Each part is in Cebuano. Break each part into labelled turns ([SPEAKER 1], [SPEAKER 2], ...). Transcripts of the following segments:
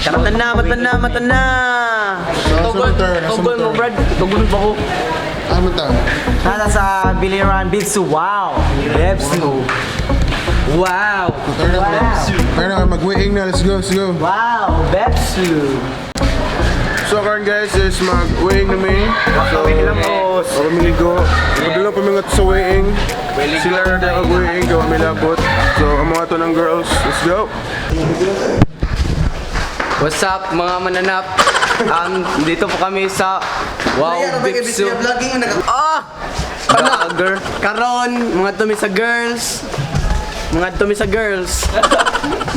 [SPEAKER 1] Mata na, mata na, mata na.
[SPEAKER 2] Tugon,
[SPEAKER 3] Tugon mo, Brad. Tugon pa ko.
[SPEAKER 2] Ano ta?
[SPEAKER 1] Nasa sa Biliran Bitsu. Wow. Bepsu.
[SPEAKER 3] Wow!
[SPEAKER 2] Tara na, tara na, mag-weighing na. Let's go, let's go.
[SPEAKER 1] Wow, Bepsu.
[SPEAKER 2] So karon guys is mag-weighing na mi. So, ako miligo. Madula pa mi nga sa weighing. Sila ra na mag-weighing, gawa mi labot. So, ang mga to ng girls. Let's go.
[SPEAKER 3] What's up, mga mananap? Dito po kami sa Wow Bipsu.
[SPEAKER 1] Ah!
[SPEAKER 3] Vlogger.
[SPEAKER 1] Karon, mga tumi sa girls. Mga tumi sa girls.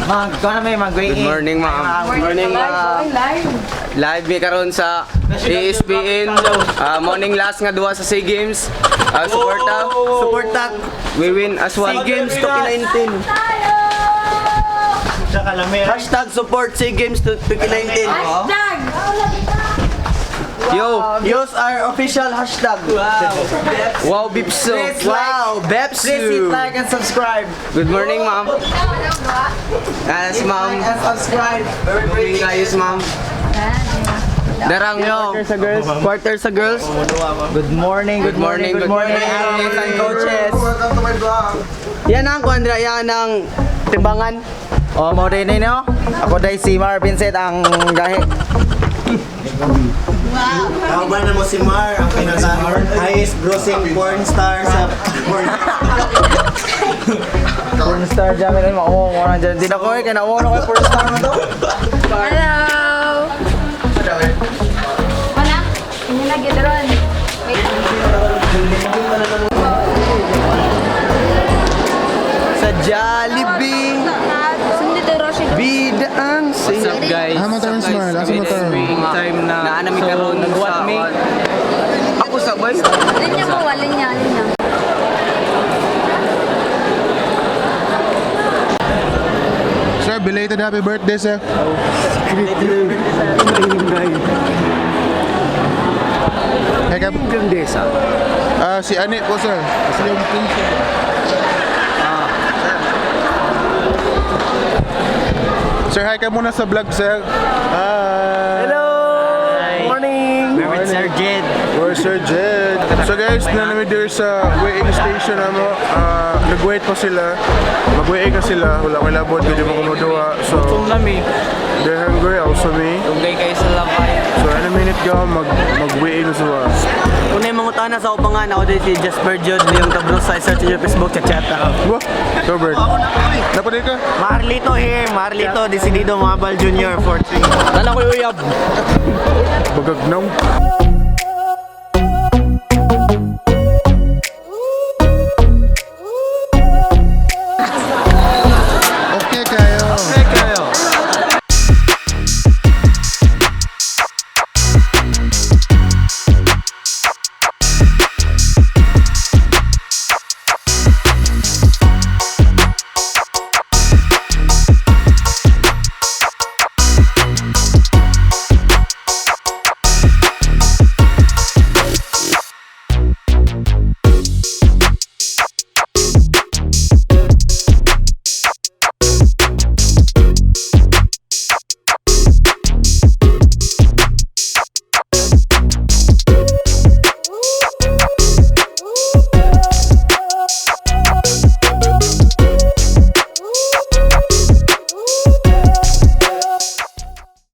[SPEAKER 4] Mag, kung ano may mag
[SPEAKER 3] Good morning, ma'am. Good morning, ma'am. Live mi karon sa ESPN. Morning last nga duwa sa SEA Games. Suporta.
[SPEAKER 1] Support ta.
[SPEAKER 3] We win as
[SPEAKER 1] SEA
[SPEAKER 3] one.
[SPEAKER 1] Games 2019. Hashtag support SEA Games 2019.
[SPEAKER 5] Hashtag!
[SPEAKER 3] Yo!
[SPEAKER 1] Use our official hashtag. Wow.
[SPEAKER 3] Wow Bipsu.
[SPEAKER 4] Please like,
[SPEAKER 1] Wow,
[SPEAKER 4] please hit
[SPEAKER 1] Bepsu.
[SPEAKER 4] like and subscribe.
[SPEAKER 3] Good morning, ma'am. Yes, ma'am.
[SPEAKER 4] Like and subscribe.
[SPEAKER 3] Good morning, guys, ma'am. Darang
[SPEAKER 1] Yo.
[SPEAKER 3] sa girls.
[SPEAKER 1] Quarter sa girls.
[SPEAKER 4] Good morning, good morning, good morning, athletes and coaches.
[SPEAKER 2] Welcome to my vlog.
[SPEAKER 1] Yan ang kuandra, yan ang timbangan.
[SPEAKER 4] O, mo rin no? Ako dahil si Mar Vincent ang gahi.
[SPEAKER 6] Kauban na mo si Mar, ang pinaka highest grossing porn star sa porn.
[SPEAKER 4] Porn star dyan, may makuha ko na dyan. Di na ko eh, kaya nakuha na ko yung porn star mo to.
[SPEAKER 5] Hello! Wala? Hindi na gidron. Wait.
[SPEAKER 1] Sa Jollibee,
[SPEAKER 5] Sundi to Roshi.
[SPEAKER 1] bida ang
[SPEAKER 3] What's up, guys?
[SPEAKER 2] Ah, matarang smile. Asa matarang?
[SPEAKER 3] Time na naana mi karon sa
[SPEAKER 1] mi.
[SPEAKER 3] Ako sa boy.
[SPEAKER 5] Linya mo, linya, linya.
[SPEAKER 2] Sir, belated happy birthday, sir. Hey, kap.
[SPEAKER 3] Grandeza.
[SPEAKER 2] Ah, si Ani po, sir. Kasi yung prinsip. Sir, hi ka muna sa vlog, sir. Hi.
[SPEAKER 1] Hello! Morning!
[SPEAKER 6] We're with Sir Jed.
[SPEAKER 2] We're Sir Jed. So guys, nanami there sa weighing station namo. Ah, nag-wait pa sila. Mag-weighing ka sila. Wala ko labot, hindi mo kumuduwa. So,
[SPEAKER 1] Nami.
[SPEAKER 2] they're hungry, also me.
[SPEAKER 3] Tugay kayo sa labay.
[SPEAKER 2] So, in a minute go, mag-weighing na sila.
[SPEAKER 1] Kung na yung mga tana sa upangan, ako din si Jasper Jude, Leong Tabrosa, search nyo Facebook, chat-chat ako.
[SPEAKER 2] Wah, Robert. Napaday ka?
[SPEAKER 6] Marlito here, Marlito, Decidido Mabal Jr. 43.
[SPEAKER 1] Tala ko yung uyab.
[SPEAKER 2] Bagagnaw.